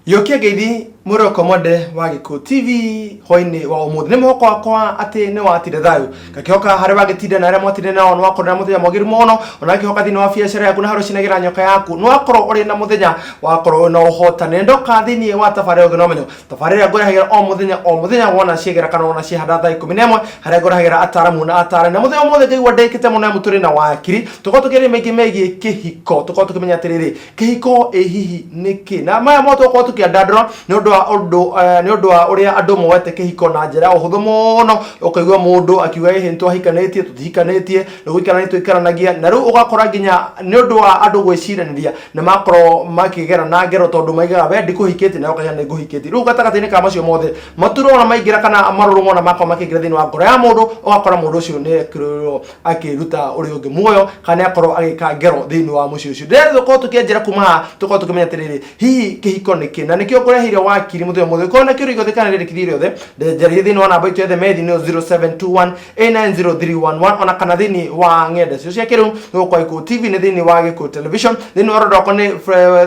Yokia ngeithi mwĩroko mwende wa Gĩkũyũ TV hwainĩ wa ũmũthĩ. Nĩ mũhoko wakwa atĩ nĩ watire thayũ. Ngakĩhoka harĩa wagĩtinda na arĩa mwatinde nao nĩ wakorwo na mũthenya mwagĩru mũno. Ona ngakĩhoka thĩinĩ wa biacara yaku na harĩa ũcinagĩra nyoka yaku nĩ wakorwo ũrĩ na mũthenya wakorwo na ũhotani. Ndoka thĩinĩ wa tabarĩra ũgĩ na ũmenyo. Tabarĩra ĩrĩa ngũrehagĩra o mũthenya o mũthenya wona ciegera kana wona ciehanda thaa 11 harĩa ngũrehagĩra ataramu na atarani. Na mũthenya ũmũthĩ ngaigua ndĩkĩte mũno amu tũrĩ na wakiri. Tũkorwo tũkĩaria maingĩ megiĩ kĩhiko. Tũkorwo tũkĩmenya atĩrĩrĩ kĩhiko ĩ hihi nĩ kĩ na maya mothe tũgũkorwo tũkĩandandũra nĩ ũndũ wa ũndũ nĩ ũndũ wa ũrĩa andũ moete kĩhiko na njĩra ya ũhũthũ mũno ũkaigua mũndũ akiuga ĩhĩ nĩtwahikanĩtie tũtihikanĩtie nĩ gũikarania tũikaranagia na rĩu ũgakora nginya nĩ ũndũ wa andũ gwĩciranĩria nĩ makorwo makĩgera na ngero tondũ maigaga we ndikũhikĩtie nawe ũkaiga nĩ ngũhikĩtie rĩu gatagatĩ-inĩ ka macio mothe maturo ona maingĩra kana marũrũ mona makorwo makĩingĩra thĩinĩ wa ngoro ya mũndũ ũgakora mũndũ ũcio nĩ ekĩrĩrwo akĩruta ũrĩa ũngĩ muoyo kana akorwo agĩka ngero thĩinĩ wa mũciĩ ũcio ndĩrenda tũkorwo tũkĩanjĩra kuma haha tũkorwo tũkĩmenya atĩrĩrĩ hihi kĩhiko nĩ kĩ na nĩkĩo ngũreheire wakiri mũthenya ũmũthĩ korwo na kĩũria gĩothe kana rĩrĩkithia rĩothe njarĩrie thĩinĩ wa namba itũ ya methi nĩyo 0721890311 ona kana thĩinĩ wa ng'enda cio cia kĩrĩu nĩ gũkwa Gĩkũyũ TV nĩ thĩinĩ wa Gĩkũyũ Television thĩinĩ wa rũrenda rwakwa nĩ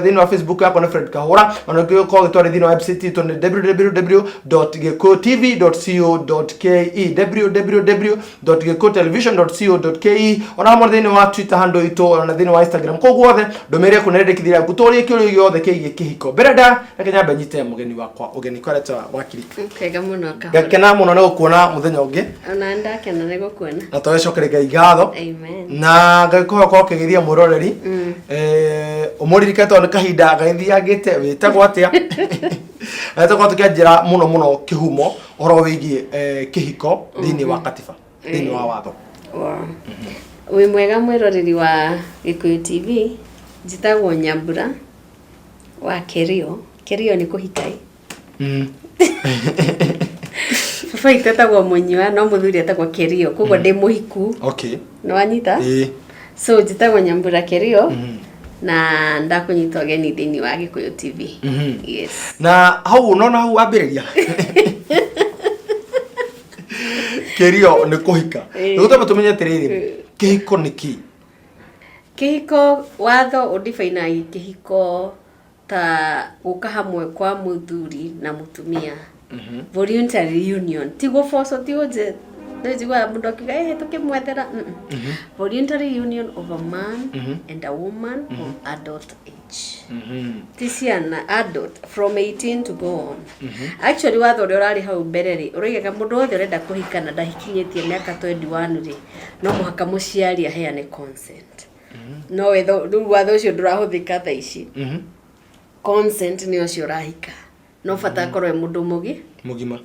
thĩinĩ wa Facebook yakwa nĩ Fred Kahũra ona ũngĩkorwo ũgĩtwara thĩinĩ wa website itũ nĩ www.gĩkũyũtv.co.ke www www.gĩkũyũtelevision.co.ke ona hamwe thĩinĩ wa Twitter handle itũ ona thĩinĩ wa Instagram kũu guothe ndũmĩrĩre yaku na rĩndĩkithia rĩaku tũrie kĩũria gĩothe kĩgiĩ kĩhiko mbere nda reke nyambe nyite mũgeni wakwa ũgeni kwareta wakiri. Kega mũno Kahũra. Ngakena mũno nĩ gũkuona mũthenya ũngĩ. Ona ndakena nĩ gũkuona. Na tũgĩcokeria Ngai ngatho. Amen. Na ngagĩkũhoya ũkorwo ũkĩgeithia mwĩroreri. Ũmũririkane tondũ nĩ kahinda gagĩthiangĩte wĩtagwo atĩa. Na tũkorwo tũkĩanjĩra mũno mũno kĩhumo ũhoro wĩgiĩ kĩhiko thĩinĩ wa katiba thĩinĩ wa watho. Wow. Wĩ mwega mwĩroreri wa Gĩkũyũ TV, njĩtagwo Nyambura wa Kerio. Kerio nĩ kũhika ĩ. Baba witũ etagwo Mũnyua no mũthuri etagwo Kerio, koguo ndĩ mũhiku. Nĩ wanyita? Ĩĩ. So njĩtagwo Nyambura Kerio na ndakũnyita ũgeni thĩinĩ wa Gĩkũyũ TV. Yes. Na hau nona hau wambĩrĩria kĩrio nĩ kũhika. Rĩu twambe tũmenye atĩrĩrĩ kĩhiko nĩ kĩ? Kĩhiko watho ũdifainaga kĩhiko ta gũka hamwe kwa mũthuri na mũtumia. Voluntary union ti gũbocwo ti gũnje njiguaga mũndũ akiuga ĩ tũkĩmwethera. Voluntary union of a man and a woman of adult age, ti ciana, adult from 18 to go on. Actually watho ũrĩa ũrarĩ hau mbere rĩ ũroigaga mũndũ wothe ũrenda kũhika na ndahikinyĩtie mĩaka 21 rĩ no mũhaka mũciari aheane consent. No wetho rĩu watho ũcio ndũrahũthĩka thaa ici. Consent nĩ ũcio ũrahika no bata akorwo e mũndũ mũgi Mũgima.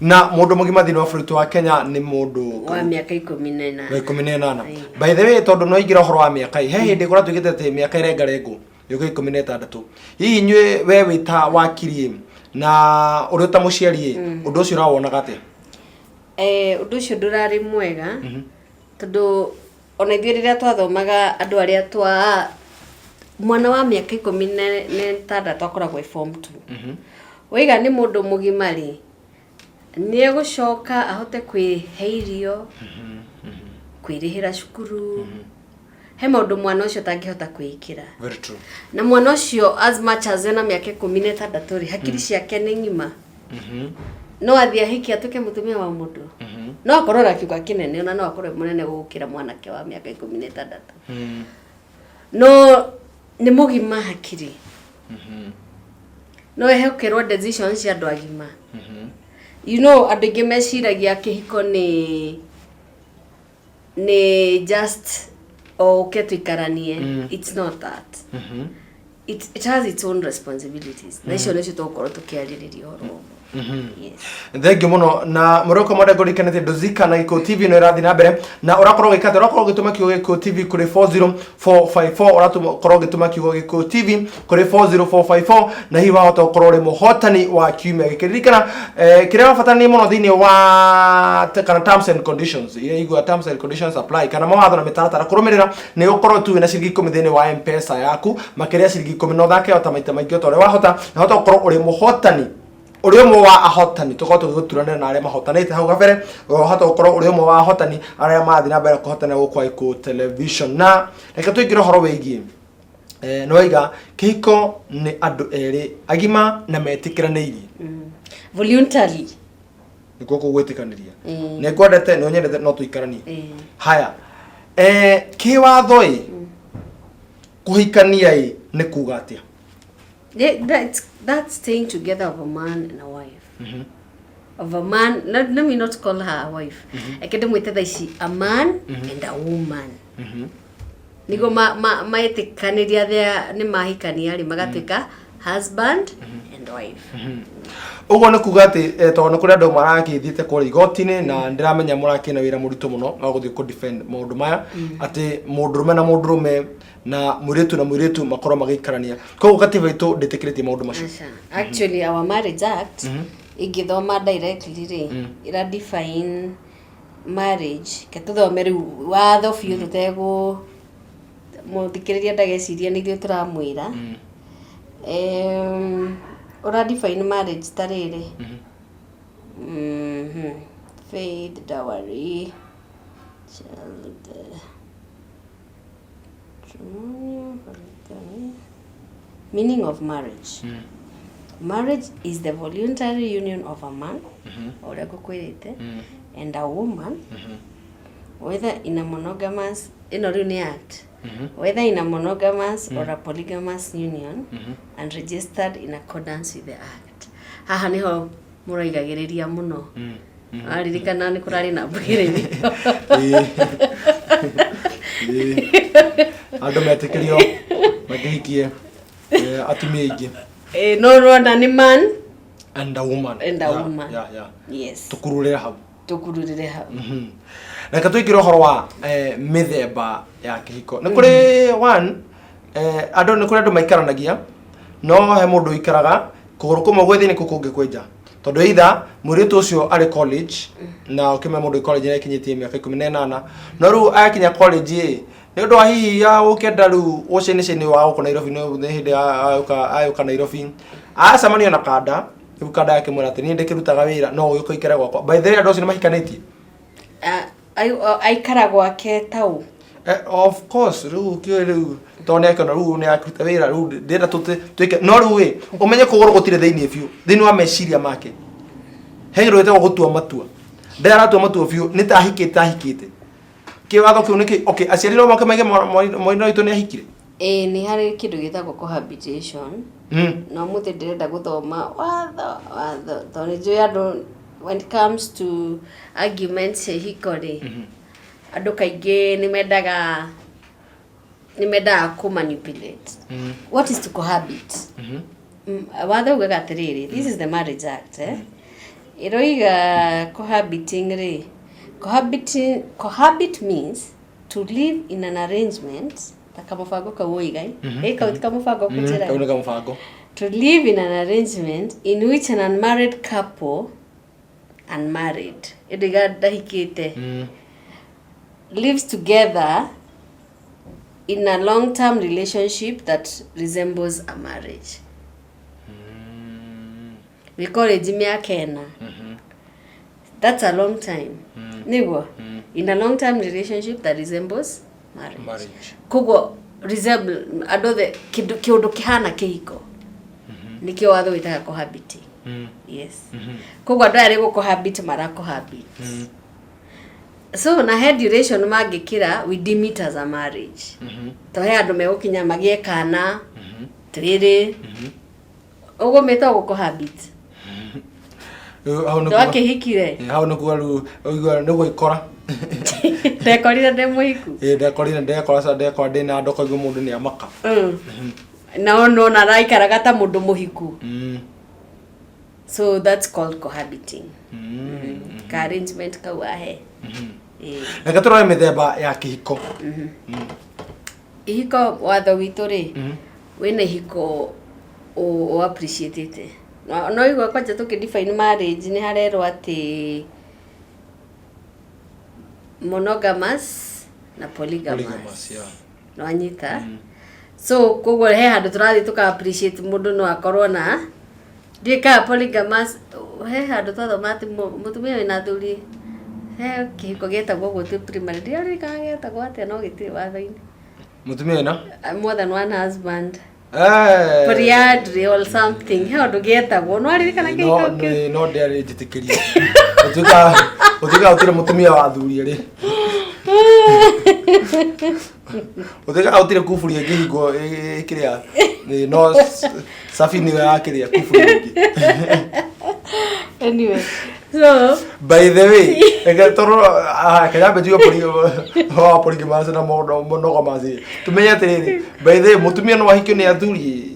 Na mũndũ mũgima thĩinĩ wa bũrũri wa Kenya nĩ mũndũ wa mĩaka 18. Wa 18. By the way, tondũ no ingĩra ũhoro wa mĩaka ĩ he hĩndĩ kũratuĩkĩte atĩ mĩaka ĩrengarengwo yũke 16. Hihi inyuĩ we wĩ ta wakiri ĩ, na ũrĩ ta mũciari ĩ, ũndũ ũcio ũrawonaga atĩa? Ũndũ ũcio ndũrarĩ mwega tondũ ona ithuĩ rĩrĩa twathomaga andũ arĩa twa mwana wa mĩaka 16 akoragwo e form 2. Waiga nĩ mũndũ mũgima rĩ nĩ egũcoka ahote kwĩhe irio, kwĩrĩhĩra cukuru, he maũndũ mwana ũcio atangĩhota kwĩĩkĩra. Very true. Na mwana ũcio as much as ena mĩaka 16 rĩ hakiri ciake nĩ ng'ima. No athiĩ ahike atuĩke mũtumia wa mũndũ. No akorwo na kiuga kĩnene ona no akorwo e mũnene gũkĩra mwanake wa mĩaka 16. No nĩ mũgima hakiri. No ehokerwo decisions cia andũ agima. Andũ aingĩ meciragia kĩhiko nĩ just o ũke tũikaranie. It's not that. It has its own responsibilities. Na icio nĩcio tũgũkorwo tũkĩarĩrĩria ũhoro ũmwe. Yes. Thengiũ mũno na mũroko mwende ngũrikanĩte ndũzika na Gĩkũyũ TV no ĩrathiĩ na mbere na ũrakorwo ũgĩka atĩa? Ũrakorwo ũgĩtũma kiugo Gĩkũyũ TV kũrĩ 40454. Ũrakorwo ũgĩtũma kiugo Gĩkũyũ TV kũrĩ 40454 na hihi wahota gũkorwo ũrĩ mũhotani wa kiumia gĩkĩ. Ririkana kĩrĩa ũrabatara mũno thĩinĩ wa kana terms and conditions iria igua terms and conditions apply kana mawatho na mĩtaratara kũrũmĩrĩra nĩ ũkorwo tu wĩna ciringi 10 thĩinĩ wa M-Pesa yaku makĩria ciringi 10 na ũthake o ta maita maingĩ o ta ũrĩa wahota na wahota gũkorwo ũrĩ mũhotani. Ũrĩ ũmwe wa ahotani, tũkorwo tũgĩgũturanĩra na arĩa mahotanĩte hau gabere, wahota gũkorwo ũrĩ ũmwe wa ahotani arĩa marathiĩ na mbere kũhotana gũkũ Gĩkũyũ Television. Na reke tũingĩre ũhoro wĩgiĩ nĩ waiga kĩhiko nĩ andũ erĩ agima na metĩkĩranĩirie. Voluntarily. Nĩkuo kũu gwĩtĩkanĩria. Nĩ ngwendete, nĩ ũnyendete, no tũikaranie. Haya, kĩwatho ĩ, kũhikania ĩ nĩ kuga atĩa? That's staying together of a man and a wife. Of a man, let me not call her a wife. Reke ndĩmwĩte thaa ici a man and a woman. Nĩguo maĩtĩkanĩria nĩ mahikania rĩ, magatuĩka husband and wife. Ũguo nĩ kuga atĩ tondũ nĩ kũrĩ andũ marakĩthiĩte kũrĩa igoti-inĩ, na ndĩramenya mũrakĩna wĩra mũritũ mũno wa gũthiĩ kũ defend maũndũ maya, atĩ mũndũrũme na mũndũrũme na mũirĩtu na mũirĩtu makorwo magĩikarania, koguo katiba itũ ndĩtĩkĩrĩtie maũndũ macio. Aca. Actually, our Marriage Act, ingĩthoma directly rĩ, ĩra define marriage. Ke tũthome rĩu watho biũ, tũtegũ mũthikĩrĩria ndageciria nĩ ithuĩ tũramwĩra. Ũra define marriage ta rĩrĩ. Faith, dowry, child, matrimonial, polygamy. Meaning of marriage. Marriage is the voluntary union of a man, ũrĩa ngũkwĩrĩte, and a woman, whether in a monogamous, ĩno rĩu nĩ act, whether in a monogamous or a polygamous union, and registered in accordance with the act. Haha nĩho mũroigagĩrĩria mũno. Aririkana nĩ kũrarĩ na mbugĩrĩrio. Ĩĩ. Andũ metĩkĩrio makĩhikie atumia aingĩ. Ĩĩ, no rwona nĩ man and a woman. And a woman. Yes. Tũkururĩre hau. Tũkururĩre hau. Reke tũingĩre ũhoro wa mĩthemba ya kĩhiko. Nĩ kũrĩ one, andũ, nĩ kũrĩ andũ maikaranagia, no he mũndũ ũikaraga kũgũrũ kũmwe gwĩ thĩinĩ, kũu kũngĩ kwĩ nja, tondũ either mũirĩtu ũcio arĩ college, na ũkĩmenya mũndũ wĩ college nĩ akinyĩtie mĩaka 18, no rĩu akinya college ĩ, nĩ ũndũ wa hihi ya gũkĩenda rĩu ũcĩnĩ wa gũkũ Nairobi, nĩ hĩndĩ ayũka Nairobi acemania na kanda, rĩu kanda akĩmwĩra atĩ niĩ ndĩkĩrutaga wĩra, no ũgĩũka ũikare gwakwa. By the way, andũ acio nĩ mahikanĩtie. Aikara gwake tau. Of course, rĩu kĩũĩ rĩu tondũ nĩ akĩona rĩu nĩ akĩruta wĩra, rĩu ndĩrenda twĩke, no rĩu ĩ, ũmenye kũgũrũ gũtirĩ thĩinĩ biũ thĩinĩ wa meciria make. He kĩndũ gĩtagwo gũtua matua, ndĩ aratua matua biũ nĩ ta ahikĩte, ahikĩte kĩwatho kĩu nĩkĩ. Okay, aciari no moke maige mwana witũ nĩ ahikire. Ĩĩ, nĩ harĩ kĩndũ gĩtagwo cohabitation. Na ũmũthĩ ndĩrenda gũthoma watho tondũ nĩ njũĩ andũ, when it comes to arguments cia ihiko rĩ, andũ kaingĩ nĩ mendaga kũ manipulate. What is to cohabit? Watho ugaga atĩrĩrĩ, this is the Marriage Act, ĩroiga cohabiting rĩ, cohabiting, cohabit means to live in an arrangement, ta kamũbango kau ũigai ĩ, kau ti kamũbango kũnjĩra. Kau nĩ kamũbango. To live in an arrangement in which an unmarried couple, unmarried ĩndĩ iga ndahikĩte, lives together in a long-term relationship that resembles a marriage. Wĩ college mĩaka 4, that's a long time, nĩguo, in a long term relationship that resembles marriage. Marriage. Koguo resemble, andũ othe kĩndũ kĩũndũ kĩhana kĩhiko, nĩkĩo watho wĩtaga cohabiting. Yes, koguo andũ aya rĩ gũcohabit maracohabit, so na he duration mangĩkĩra, we deem it as a marriage, to he andũ megũkinya magĩe kana twĩrĩ, ũguo mĩtagwo gũcohabit. Rĩu hau nĩ kuga- Ndwakĩhikire. Hau nĩ kuga rĩu ũigua nĩ gũikora. Ndekorire ndĩ mũhiku. Ĩ, ndekorire, ndekora ca ndekora ndĩna nda, ũkaigua mũndũ nĩ amaka. Na nona araikaraga ta mũndũ mũhiku. So that's called cohabiting. Ka arrangement kau ahe. Ĩĩ. Reke tũrore mĩthemba ya kĩhiko. Ihiko, watho witũ rĩ, wĩna ihiko ũ appreciate no no igua kwanja tũkĩ define marriage nĩ harerwo atĩ monogamous na polygamous. Polygamous, yeah. Nwanyita? So koguo he handũ tũrathiĩ tũka appreciate mũndũ no akorwo na Ndiũĩ kana polygamous he handũ twathoma atĩ mũtumia wĩna athuri he kĩhiko gĩetagwo ũguo twĩ primary, ndiririkana gĩetagwo atĩa no gĩtirĩ watho-inĩ. Mũtumia wĩna More than one husband. Eh. Polyandry or something, he ũndũ gĩetagwo, no aririkana No kĩhiko kĩu? No ndĩarĩ njĩtĩkĩrie. Ũtuĩka gũtirĩ mũtumia wa athuri erĩ. Ũtuĩka gũtirĩ kuburi ĩngĩhingwo kĩrĩa no sabi nĩyo ya kĩrĩa kuburi ĩngĩ. Anyway, so By the way, reke tũrore kenya mbe njuge wa polygamous na monogamous. Tumenye atĩrĩrĩ, by the way, mũtumia no ahikio nĩ athuri.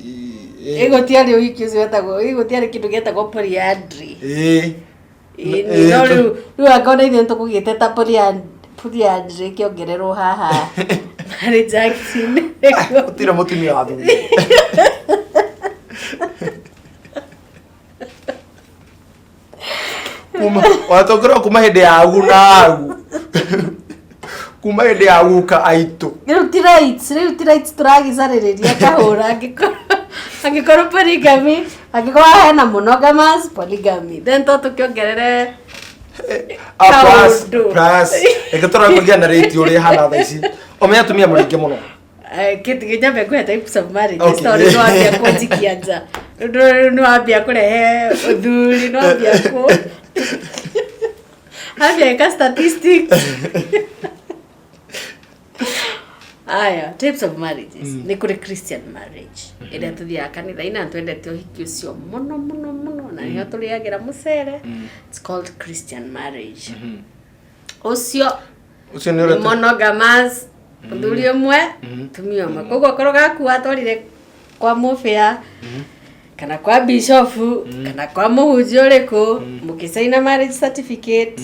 Ĩ gũtiarĩ ũhiki ũcio wetagwo, ĩ gũtiarĩ kĩndũ gĩetagwo polyandry. Ĩĩ. Ĩĩ, no rĩu angorwo na ithuĩ nĩtũkũgĩte ta polyandry ĩkĩongererwo haha Marriage Act-inĩ. Gũtirĩ mũtumia wa athuri. Kuma watongorwo kuma hĩndĩ ya agu na agu. Kuma hĩndĩ ya guka aitũ. Rĩu ti rights tũragicarĩrĩria kahũra, angĩkorwo polygamy, angĩkorwo hena monogamous, polygamy, then to tũkĩongerere Ah, plus, kaũndũ. Plus, reke tũrore kũringana na rate ũrĩa ĩhana thaa ici. Ũmenye atumia mũrĩ aingĩ mũno. Kĩndũ nyambe ngũhe types of marriages, Okay. tondũ nĩ wambia kũnjikia nja. Rĩu nĩ wambia kũrehe ũthuri, nĩ wambia kũ ambia ĩka statistics. Aya, types of marriages, nĩ kũrĩ Christian marriage ĩrĩa tũthiaga kanitha-inĩ na twendete ũhiki ũcio mũno mũno mũno, na nĩho tũrĩagĩra mũcere. It's called Christian marriage. Ũcio Ũcio nĩ nĩ ũrĩa monogamous, mũthuri ũmwe, mũtumia ũmwe. Koguo korwo gaku watwarire kwa mũbĩa kana kwa bishofu kana kwa mũhunjia ũrĩkũ, mũkĩcaina marriage certificate,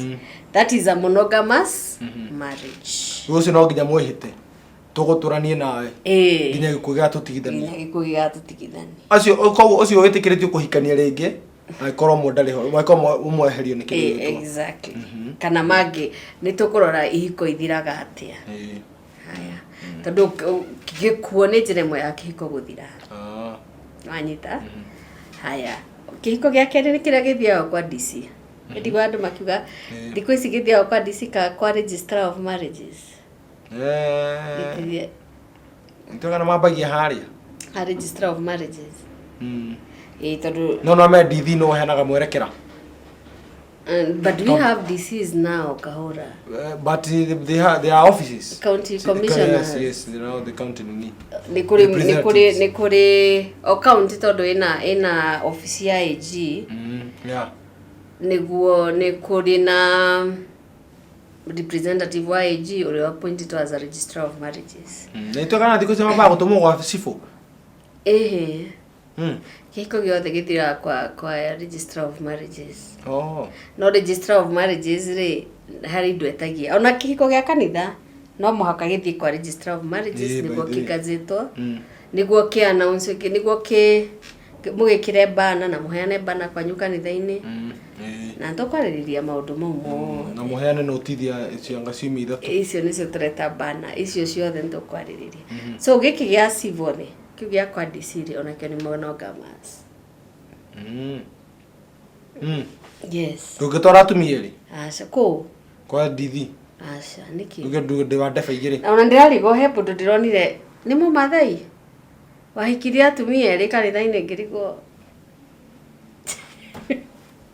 that is a monogamous marriage. Ũcio no nginya mwĩhĩte tũgũtũranie nawe nginya gĩkuũ gĩgatũtigithania. Nginya gĩkuũ gĩgatũtigithania. Acio koguo ũcio wĩtĩkĩrĩtio kũhikania rĩngĩ angĩkorwo ũmwe ndarĩ ho, angĩkorwo ũmwe eherio nĩ kĩndũ gĩtwa. Exactly. Kana mangĩ nĩ tũkũrora ihiko ithiraga atĩa. Haya, tondũ gĩkuo nĩ njĩra ĩmwe ya kĩhiko gũthira. Wanyita? Haya, kĩhiko gĩa kerĩ nĩ kĩrĩa gĩthiaga kwa DC. Ndigua andũ makiuga thikũ ici gĩthiaga kwa DC ka kwa registrar of marriages. Gĩthiĩ- Nĩtũgana mambagia harĩa. A registrar of marriages. Ĩĩ, tondũ No me DC no heanaga mwerekera. But we have DCs now, kahũra. But they have their offices. County Yes, commissioners. Yes, they are the county nini. Nĩ kũrĩ nĩ kũrĩ o county, tondũ ĩna office ya AG. Nĩguo nĩ kũrĩ na representative wa AG ũrĩa appointed as a registrar of marriages. Na itũgana thikũ ici mambaga gũtũmwo gwa cibũ. Ĩhĩ. Kĩhiko gĩothe gĩthiraga kwa registrar of marriages. No registrar of marriages rĩ, harĩ indo etagia. Ona kĩhiko gĩa kanitha no mũhaka gĩthiĩ kwa registrar of marriages nĩguo By the way. kĩgazetwo, nĩguo kĩ announce, nĩguo kĩ mũgĩkĩre bana na mũheane bana kwanyu kanitha-inĩ, na tũkwarĩrĩria maũndũ mau mothe. Na mũheane notithi ya cianga ciumia 3. Icio nĩcio tũreta bana, icio ciothe nĩ tũkwarĩrĩria. So gĩkĩ gĩa civil rĩ, kĩu gĩa kwa DC rĩ, onakĩo nĩ monogamous. Yes. Ndũngĩtwara atumia erĩ Aca, kũ? Kwa DC. Aca, nĩkĩ? Uge ndĩ wa ndeba igĩrĩ. Na ona ndĩrarigwo he mũndũ ndĩronire nĩ mũmathai wahikirie atumia erĩ kanitha-inĩ, ngĩrigwo.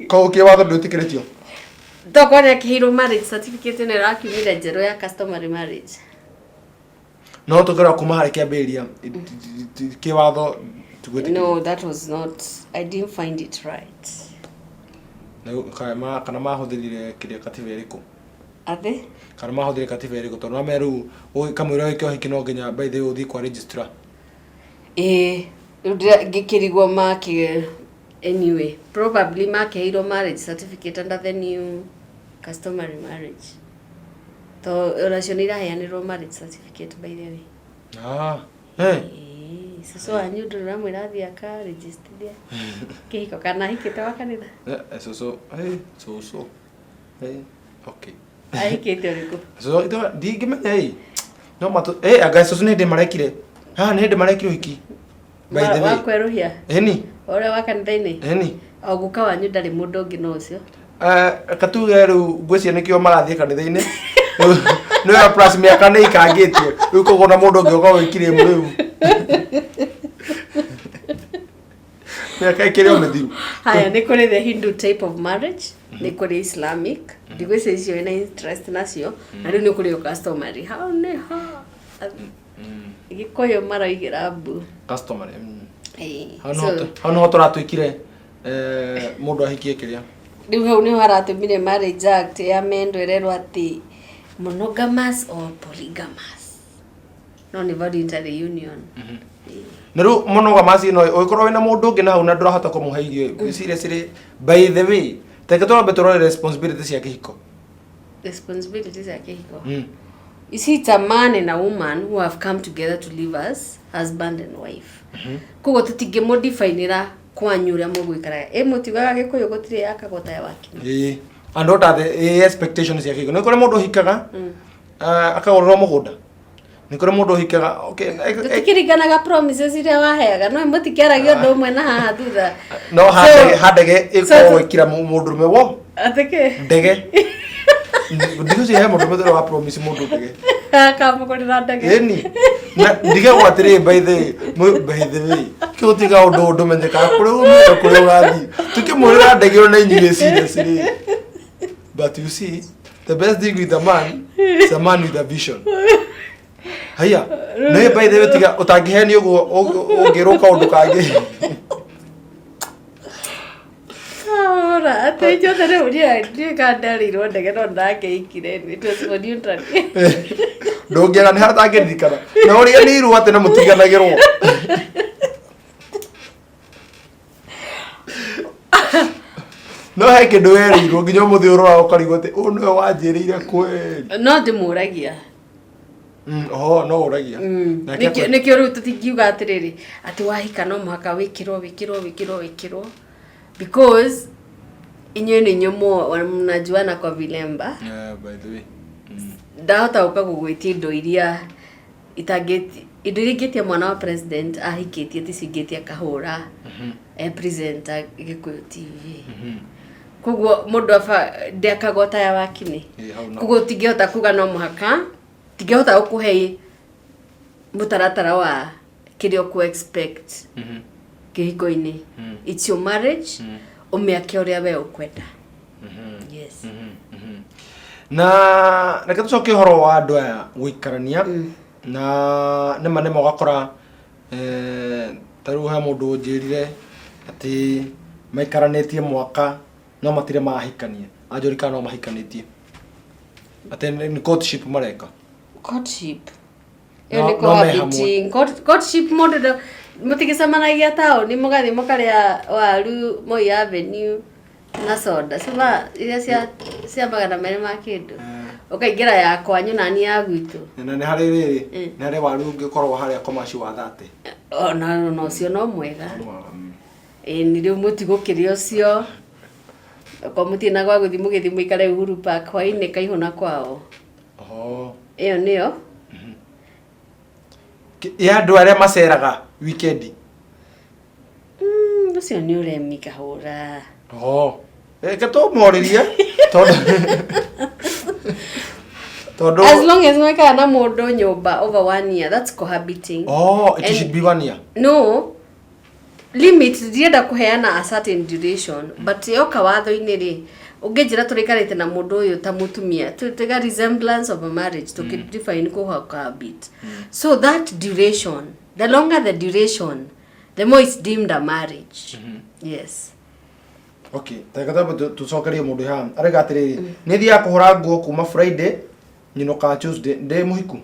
Koguo kĩwatho ndwĩtĩkĩrĩtio. Tokorwo nĩ akĩheirwo marriage certificate ĩno ĩrakiumire njerũ ya customary marriage. No tũngĩrora kuma harĩ kĩambĩrĩria kĩwatho tigwĩtĩkĩrio. No, that was not, I didn't find it right. Kana mahũthĩrire kĩrĩa katiba ĩrĩkũ? Athĩ? Kana mahũthĩrire katiba ĩrĩkũ? Tondũ name rĩu kamũira wĩke ũhiki no nginya, by the way, ũthiĩ kwa registrar. Ĩĩ, rĩu ngĩkĩrigwo makĩ, anyway, probably makĩheirwo marriage certificate under the new customary marriage, to onacio nĩ iraheanĩrwo marriage certificate, by the way. Ah, eh. Ĩĩ, cũcũ wanyu ndũrĩ ũramwĩra athiĩ akarejistithia kĩhiko kana ahikĩte wa kanitha? Cũcũ, cũcũ. Okay. Ahikĩte ũrĩkũ? Cũcũ, ndingĩmenya ĩ. No matũ, anga cũcũ nĩ hĩndĩ marekire. Haha nĩ hĩndĩ marekire ũhiki. By the Wa way. kwerũhia? Ĩni. Ũrĩa wa kanitha-inĩ? Ĩni. O guka wanyu ndarĩ mũndũ ũngĩ no ũcio. Eh, reke tuge rĩu ngwĩciria nĩkĩo marathiĩ kanitha-inĩ. Nĩ wega plus mĩaka nĩ ikangĩtie. Rĩu koguo na mũndũ ũngĩ ũkorwo wĩkire rĩu. Mĩaka ĩkĩrĩ o mĩthiru. Haya, nĩ kũrĩ the Hindu type of marriage, nĩ kũrĩ Islamic, ndigwĩciria icio wĩna interest nacio, na rĩu nĩ kũrĩ o customary. Hau nĩho Gĩkũyũ maraigĩra mbu. Customary. Ĩĩ. Hau So, nĩho hau nĩho tũratuĩkire eh, mũndũ ahikie kĩrĩa. Rĩu hau nĩho haratũmire Marriage Act ya mendwo ĩrerwo atĩ monogamous or polygamous. No nĩ voluntary union. Na rĩu monogamous ĩno ũngĩkorwo wĩna mũndũ ũngĩ na hau na ndũrahota kũmũhe irio ngwĩciria cirĩ by the way reke tũrambe tũrore responsibility cia kĩhiko. Responsibilities ya kĩhiko. You see, it's a man and a woman who have come together to live as husband and wife. Koguo tũtingĩmũdifainĩra kwanyu ũrĩa mũgũikaraga. Ĩ mũtiugaga Gĩkũyũ gũtirĩ yakagwo ta ya wakina. Ĩĩ. And what are the expectations cia kĩhiko? Nĩ kũrĩ mũndũ ũhikaga akagũrĩrwo mũgũnda. Nĩ kũrĩ mũndũ ũhikaga okay, Tũtikĩringanaga promises iria waheaga no mũtikĩaragia ũndũ ũmwe na haha thutha. No handege ĩkorwo ĩkira mũndũrũme wo Atĩ kĩ? Ndege. Ndigũciria he mũndũ ũrĩa wa promise mũndũ ndege. Akamũgũrĩra ndege. Ĩni. Na ndigagwo atĩrĩ by the by the way. Kĩgũtiga ũndũ ũndũ menyekaga kũrĩa umĩte kũrĩa ũgathiĩ. Tukĩmũrĩra ndege ona inyuĩ seriously. But you see, the best thing with a man is a man with a vision. Haya, nĩ by the way tiga ũtangĩhenio ũguo ũngĩrwo kaũndũ kangĩ. Ora, atĩ inyuothe rĩu ndiũĩ kana nderĩirwo ndege no ndakĩikire it was for neutral. Ndũngĩaga nĩ harĩa ũtangĩririkana. Na ũriganĩirwo atĩ na mũtiganagĩrwo. No he kĩndũ werĩirwo nginya ũmũthĩ ũroraga ũkarigwo atĩ ũyũ nĩwe wanjĩrĩire kweli. No ndĩmũragia. Oho, no ũragia. Nake Nĩkĩo rĩu tũtingiuga atĩrĩrĩ atĩ wahika no mũhaka wĩkĩrwo wĩkĩrwo wĩkĩrwo wĩkĩrwo because inyuĩ nĩ inyuĩ mnajuana kwa vilemba. Yeah, by the way. Ndahota gũka gũgwĩtia indo iria itangĩti indo iria ingĩtia mwana wa president ahikĩtie ticio ingĩtia kahũra e presenter Gĩkũyũ TV. Koguo mũndũ aba ndĩakagwo ta ya wakinĩ. Ĩĩ, hau no. Koguo tingĩhota kuga no mũhaka tingĩhota gũkũhe mũtaratara wa kĩrĩa ũkũ expect kĩhiko-inĩ. It's your marriage, ũmĩake ũrĩa we ũkwenda. Yes. Na reke tũcoke ũhoro wa andũ aya gũikarania na nĩma nĩma ũgakora ta rĩu he mũndũ ũnjĩrire atĩ maikaranĩtie mwaka no matirĩ mahikania anjũri kana no mahikanĩtie atĩ nĩ courtship mareka. Courtship. No- Ĩyo nĩ no me hamwe. cohabiting. Courtship mũndũ mũtigĩcemanagia taũni mũgathiĩ mũkarĩa waru Moi Avenue na soda cuma iria cia 200 ma kĩndũ ũkaingĩra ya kwanyu nani ya gwitũ. Na nĩ harĩ rĩrĩ nĩ harĩ waru ũngĩkorwo harĩa commercial wa 30. Ona ona ũcio no mwega. Ĩĩ nĩ rĩu mũtigũkĩrĩa ũcio okorwo mũtirĩ na gwa gũthiĩ mũgĩthiĩ mũikare Uhuru Park hwainĩ kaihũna kwao. Oho. Ĩyo nĩyo. Ya andũ arĩa maceraga weekend. Ũcio nĩ ũremi kahũra. Oho. Reke tũmorĩrie tondũ As long as mwekara na mũndũ nyũmba over one year, that's cohabiting. Oh, it And- should be one year. No limit, ndienda kũheana a certain duration, but yoka watho-inĩ rĩ ũngĩnjĩra tũrĩkarĩte na mũndũ ũyũ ta mũtumia tũtiga resemblance of a marriage tũkĩ define cohabit, so that duration, the longer the duration, the more it's deemed a marriage. Yes. Okay, reke twambe tũcokerie mũndũ haha. Arauga atĩrĩrĩ, nĩ thiaga kũhũra nguo kuma Friday nyinũkaga Tuesday, ndĩ mũhiku.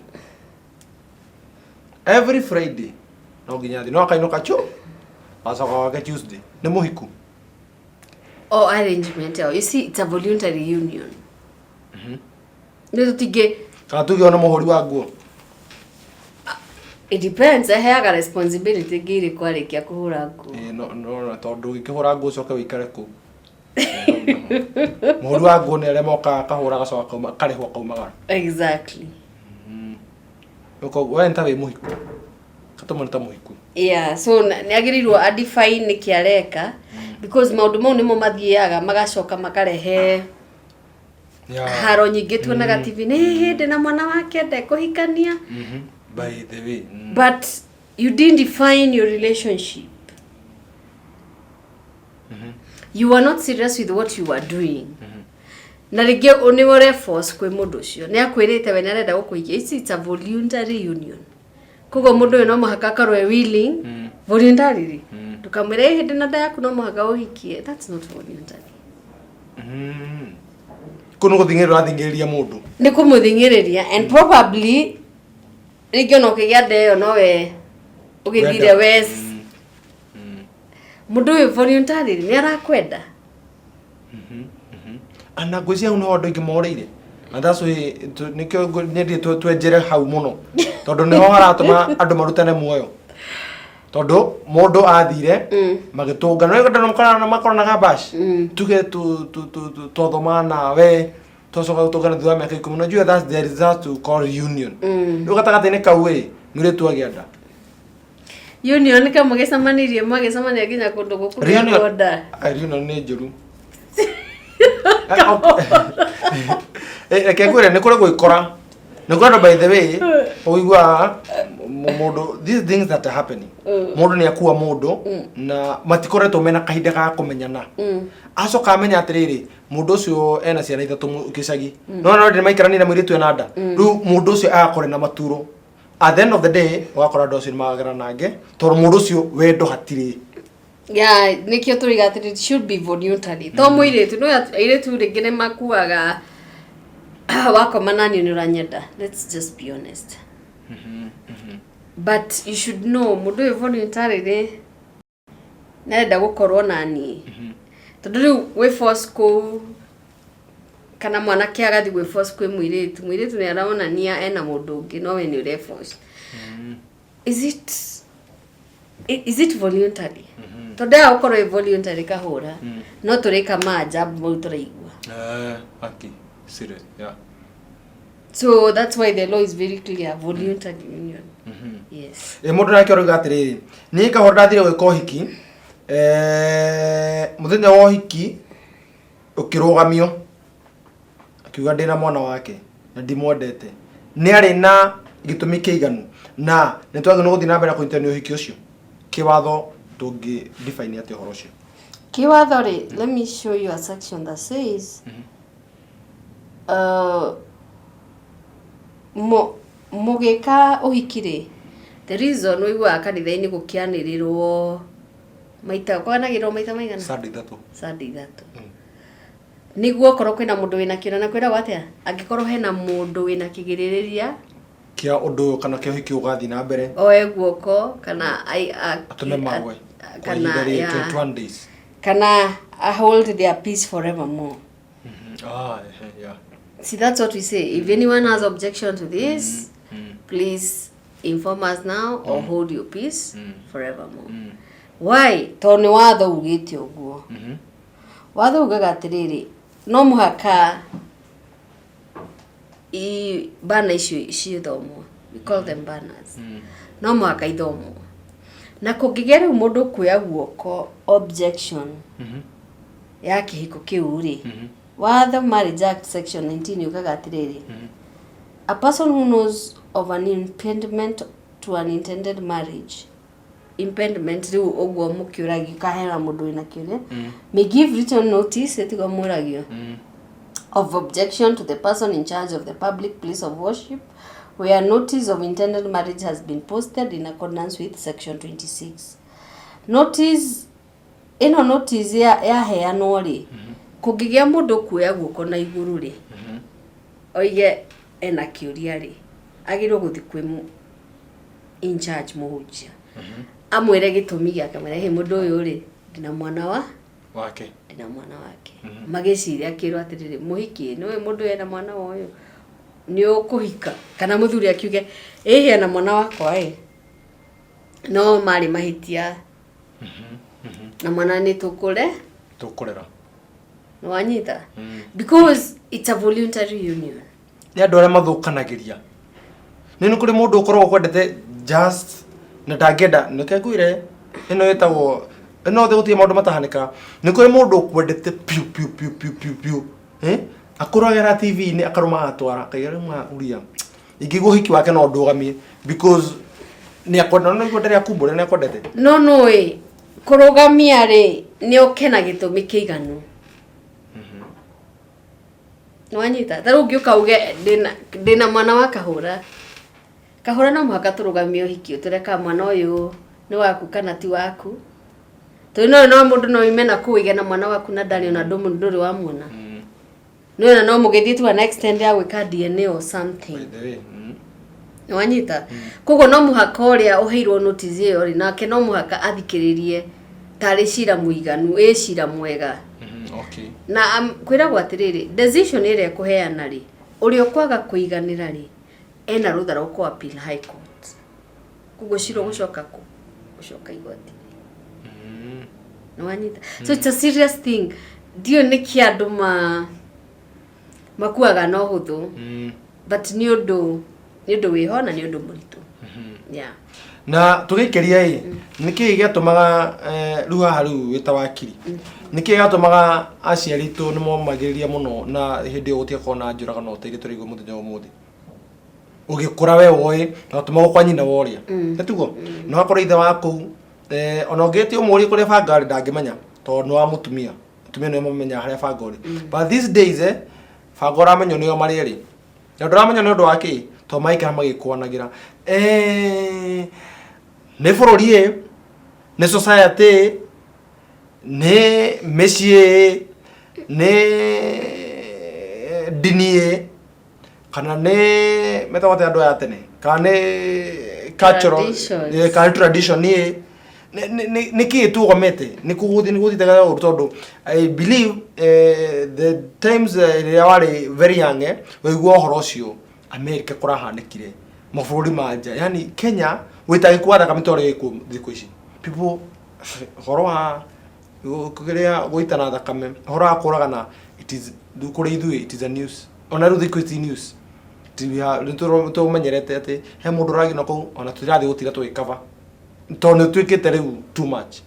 Every Friday no nginya thiĩ, no akainũka chu acoka gwake Tuesday. Nĩ mũhiku. O arrangement yao, you see, it's a voluntary union. Nĩ tũtingĩ Kana tuge ona mũhũri wa nguo. It depends aheaga responsibility ngĩ irĩkũ arĩkia kũhũra nguo. Ĩĩ, no tondũ ũngĩkĩhũra nguo ũcoke ũikare kũu. Mũhũri wa nguo nĩ arĩa mokaga akahũra agacoka akauma akarĩhwo akaumagara. Exactly. Koguo we nĩ ta wĩ mũhiku. Katũmwe nĩ ta mũhiku. Yeah, so nĩ agĩrĩirwo a define nĩkĩ areka, because maũndũ mau nĩmo mathiaga magacoka makarehe haro nyingĩ tuonaga TV nĩ hĩndĩ na mwana wake ndekũhikania. By the way. But you didn't define your relationship. You are not serious with what you are doing. Na rĩngĩ nĩ ũre force kwĩ mũndũ ũcio, nĩ akwĩrĩte we nĩ arenda gũkũhikia. It's a voluntary union, koguo mũndũ ũyũ no mũhaka akorwo e willing voluntarily. Ndũkamwĩre, "Ĩ, hĩndĩ na nda yaku no mũhaka ũhikie." That's not voluntary. Kũu nĩ gũthing'ĩrĩria ũrathing'ĩrĩria mũndũ. Nĩ kũmũthing'ĩrĩria, and probably rĩngĩ ona ũkĩgĩa nda ĩyo nowe ũgĩthire. Wenda. We mũndũ ũyũ voluntarily nĩ arakwenda. Ana ngwĩciria hau nĩho andũ aingĩ morĩire, na that's why nĩkĩo nyendire twenjere hau mũno, tondũ nĩho haratũma andũ marutane muoyo, tondũ mũndũ athire magĩtũngana nĩ makoranaga bash, tuge twathomaga nawe, twacoka gũtũngana thutha wa mĩaka 10. Unajua that's there is that to call reunion. Rĩu gatagatĩ-inĩ kau ĩ mũirĩtu agĩa nda. Union kamũgĩcemanirie, mwagĩcemania nginya kũndũ gũkũ. Reunion. Nda. Ah, reunion nĩ njũru. Eh, reke ngwĩre, nĩ kũrĩ gwĩkora, nĩ kũrĩ andũ, by the way, ũiguaga mũndũ, these things that are happening, mũndũ nĩ akua mũndũ na matikoretwo mena kahinda ga kũmenyana, acoka amenya atĩrĩrĩ, mũndũ ũcio ena ciana ithatũ gĩcagi, no no ndĩ maikarania na mũirĩtu ena nda. Rĩu mũndũ ũcio agakorwo na maturo. At the end of the day, ũgakora andũ acio nĩ magagera nangĩ, tondũ mũndũ ũcio wendo hatirĩ. Yeah, nĩkĩo tũriga atĩ it should be voluntary, to mũirĩtu no airĩtu rĩngĩ nĩ makuaga wakoma naniĩ nĩ ũranyenda. Let's just be honest, but you should know mũndũ ũyũ voluntarily nĩarenda gũkorwo naniĩ, tondũ rĩu wĩ force kũu, kana mwanake agathiĩ gwĩ force kwĩ mũirĩtu, mũirĩtu nĩ aronania ena mũndũ ũngĩ, no we nĩ ũre force. Is it voluntary? Tondũ ya gũkorwo ĩ voluntary kahũra no tũrĩka maajabu mau tũraigua. Eh, aki serious, yeah. So that's why the law is very clear: voluntary union, yes. Ĩ mũndũ nake ũrauga atĩrĩrĩ, niĩ kahora ndathire gwĩka ũhiki, eh, mũthenya wa ũhiki ũkĩrũgamio, akiuga ndĩna mwana wake na ndimwendete. Nĩ arĩ na gĩtũmi kĩiganu na nĩ twagĩrĩirwo gũthiĩ na mbere na kũnyitanĩra ũhiki ũcio? Kĩwatho tũngĩ define atĩa ũhoro ũcio? Kiwatho rĩ, let me show you a section that says mũgĩka ũhiki rĩ, the reason ũiguaga kanitha-inĩ gũkĩanĩrĩrwo maita, kwanagĩrĩrwo maita maigana? Sunday 3. Sunday 3, nĩguo okorwo kwĩna mũndũ wĩna kĩũria, na kwĩragwo atĩa? Angĩkorwo hena mũndũ wĩna kĩgirĩrĩria kĩa ũndũ ũyũ kana kĩa ũhiki ũgathiĩ na mbere, oe guoko kana atũme magwe kwa kana ihinda rĩa 21 days. Kana a hold their peace forevermore. Ah, ehe, yeah. See, that's what we say: if anyone has objection to this, please inform us now or hold your peace forevermore. Why? Tondũ nĩ watho ugĩte ũguo. Watho ugaga atĩrĩrĩ, no mũhaka i bana icio cithomwo, we call them banners, no mũhaka ithomwo, na kũngĩgĩa rĩu mũndũ kuoya guoko objection ya kĩhiko kĩu rĩ, watho Marriage Act section 19 yugaga atĩrĩrĩ, a person who knows of an impediment to an intended marriage, impediment rĩu ũguo mũkĩũragio kahera mũndũ wĩna kĩũria, may give written notice, ĩtigo mũragio, of objection to the person in charge of the public place of worship where notice of intended marriage has been posted in accordance with section 26. Notice ĩno, notice yaheanwo rĩ, kũngĩgĩa mũndũ kuoya guoko na igũrũ rĩ, oige ena kĩũria rĩ, agĩrĩirwo gũthiĩ kwĩ in charge mũhunjia, amwĩre gĩtũmi gĩake, mwĩre, "Hĩ, mũndũ ũyũ rĩ, ndĩna mwana wa wake." Ndĩna mwana wake. Magĩciria akĩrwo atĩrĩrĩ, mũhiki nĩwe mũndũ ũyũ ena mwana wa ũyũ, nĩ ũkũhika? Kana mũthuri akiuge, "Ĩhĩ, ena mwana wakwa ĩ, no marĩ mahĩtia na mwana nĩ tũkũre tũkũrera." Nĩ wanyita? Because it's a voluntary union. Nĩ andũ arĩa mathũkanagĩria. Nĩ kũrĩ mũndũ ũkoragwo kwendete just Na ndangĩenda nĩke ngwĩre ĩno ĩtagwo ĩno thĩ gũtirĩ maũndũ matahanĩkaga. Nĩ kũrĩ mũndũ ũkwendete piũ piũ piũ piũ piũ piũ. Eh? Akũrogera TV-inĩ akarũma agatwara akaiga rĩu ma uria. Ingĩigua ũhiki wake no ndũgamie because nĩ akwenda no nĩguo ndarĩ akumbũre nĩ akwendete. No nũĩ kũrũgamia rĩ nĩ ũke na gĩtũmi kĩiganu. Nĩwanyita? Ta rĩu ũngĩũka uge ndĩna ndĩna mwana wa kahũra. Kahũra no mũhaka tũrũgamie ũhiki ũyũ tũreke kana mwana ũyũ nĩ waku kana ti waku. Tondũ no no mũndũ no oime na kũu oige na mwana waku na ndarĩ ona ndũrĩ wamuona. Nĩ ona no mũgĩthiĩ to an extent ya gwĩka DNA or something. By the way. Nĩwanyita? Koguo no mũhaka ũrĩa ũheirwo notice ĩyo rĩ, nake no mũhaka athikĩrĩrie tarĩ cira mũiganu, ĩ cira mwega. Okay. Na kwĩragwo atĩrĩrĩ, decision ĩrĩa ĩkũheana rĩ, ũrĩa ũkwaga kũiganĩra rĩ, ena rũtha rwa kũ appeal high court. Koguo cira ũgũcoka kũ? Gũcoka igoti-inĩ. Nĩwanyita? So it's a serious thing. Ndiũĩ nĩkĩ andũ ma makuaga na ũhũthũ, but nĩ ũndũ wĩho na nĩ ũndũ mũritũ. Yeah. Na tũgĩikĩria ĩ nĩkĩĩ gĩatũmaga rĩu haha rĩu wĩ ta wakiri nĩkĩĩ gĩatũmaga aciari aitũ nĩ momagĩrĩria mũno na hĩndĩ ĩyo gũtiakorwo na njũragano ta iria tũraigua mũthenya wa ũmũthĩ ũgĩkũra we woĩ na ũtũmagwo kwa nyina woria nĩ tiguo na wakorwo ithe wa kũu ona ũngĩtie ũmũrie kũrĩa banga rĩ ndangĩmenya tondũ nĩ wa mũtumia atumia nĩo mamenyaga harĩa banga ũrĩ. But these days banga ũramenywo nĩo marĩ erĩ na ndũramenya nĩ ũndũ wa kĩ tondũ maikara magĩkwanagĩra nĩ bũrũri ĩ nĩ society ĩ nĩ mĩciĩ ĩ nĩ ndini ĩ kana nĩ metagwo atĩa andũ aya a tene kana nĩ cultural Traditions. Kana nĩ tradition ĩ nĩ kĩĩ tuogomete nĩ kũgũthiĩ nĩ gũthiĩte ũru tondũ I believe the times rĩrĩa warĩ very young waigua ũhoro ũcio America kũrahanĩkire mabũrũri ma nja yani Kenya wĩtagĩku wa thakame ta ũrĩa wĩkuo thikũ ici people ũhoro wa kĩrĩa gũitana thakame ũhoro wa kũragana it is rĩu kũrĩ ithuĩ it is a news ona rĩu thikũ ici news nĩ tũmenyerete atĩ he mũndũ ũragina kũu ona tũtirathiĩ gũtinda tũgĩkaba tondũ nĩ ũtuĩkĩte rĩu too much.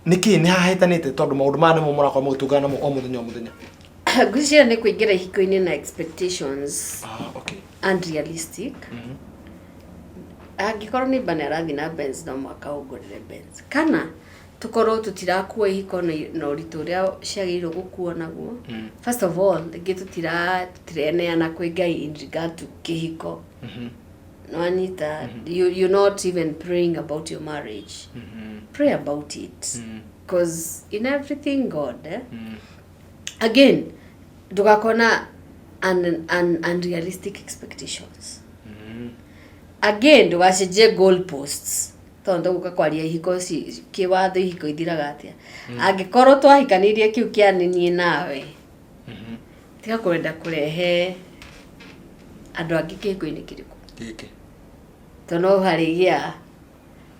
Nĩkĩ nĩ hahĩtanĩte tondũ maũndũ maya nĩmo mũrakorwo mũgĩtũngana namo o mũthenya o mũthenya? Ngwĩciria nĩ kũingĩra ihiko-inĩ na expectations Ah, okay. unrealistic. Angĩkorwo nĩ nĩ arathiĩ na Benz no mũhaka ũngũrĩre Benz kana tũkorwo tũtirakua ihiko na ũritũ ũrĩa ciagĩrĩirwo gũkuo naguo. First of all, rĩngĩ tũtireneana kwĩ Ngai in regard to kĩhiko. Nĩwanyita? You're not even praying about your marriage. Pray about it because in everything God, eh? Again, ndũgakorwo unrealistic expectations. Again, ndũgacenjie goal posts tondũ tũgũka kwaria ihiko kĩwatho ihiko ithiraga atĩa angĩkorwo twahikanirie kĩu kĩa nĩ niĩ nawe tiga kwenda kũrehe andũ angĩ kĩhiko-inĩ kĩrĩkũ Gĩkĩ. Tondũ no harĩgĩa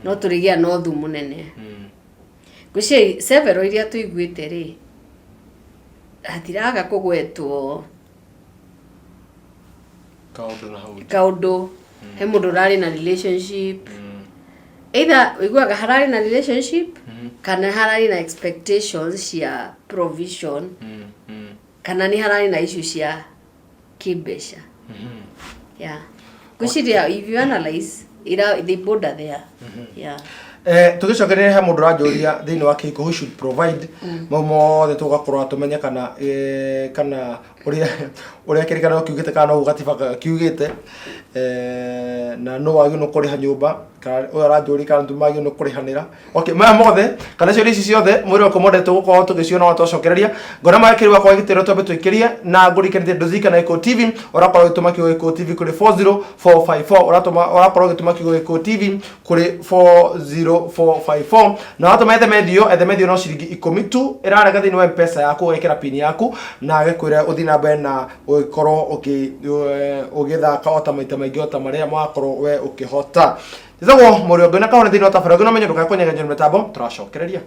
no tũrĩgĩa na ũthũ mũnene. Ngwĩciria several iria tũiguĩte rĩ hatiraga kũgwetwo kaũndũ na hau nja. Kaũndũ he mũndũ ũrarĩ na relationship, either ũiguaga hararĩ na relationship kana hararĩ na expectations cia provision kana nĩ hararĩ na issue cia kĩmbeca. Yeah, ngwĩciria if you analyze ira they border there, yeah. Tũgĩcokereria he mũndũ ũranjũria thĩinĩ wa kĩhiko who should provide mau mothe tũgakorwo tũmenye kana kana ũrĩa kĩrĩkanĩro kiugĩte kana noguo gatiba kiugĩte na no wagĩrĩirwo nĩ kũrĩha nyũmba kana ũyũ aranjũria kana nĩ magĩrĩirwo nĩ kũrĩhanĩra. Okay, maya mothe kana ciũria ici ciothe mwĩrĩ wakwa mwendete tũgũkorwo tũgĩciona wa twacokereria ngona makĩrĩ wakwa gĩtĩro twambe twĩkĩrie na ngũrikanĩtie ndũzika na Gĩkũyũ TV ũrakorwo ũgĩtũma kiugo Gĩkũyũ TV kũrĩ 40454 ũratũma ũrakorwo ũgĩtũma kiugo Gĩkũyũ TV kũrĩ 40454 na watũma ethemethio ethemethio no ciringi 10 tu ĩrarega thĩinĩ wa M-Pesa yaku ũgekĩra pin yaku na agĩkwĩra ũthiĩ na mbere na ũgĩkorwo ũgĩthaka o ta maita maingĩ o ta marĩa wakorwo we ũkĩhota. Njĩtagwo Mũrĩo Ngũĩ na kahũra thĩinĩ wa tabarĩra ĩngĩ no menye ndũkae kũnyegenyera mĩtambo tũracokereria.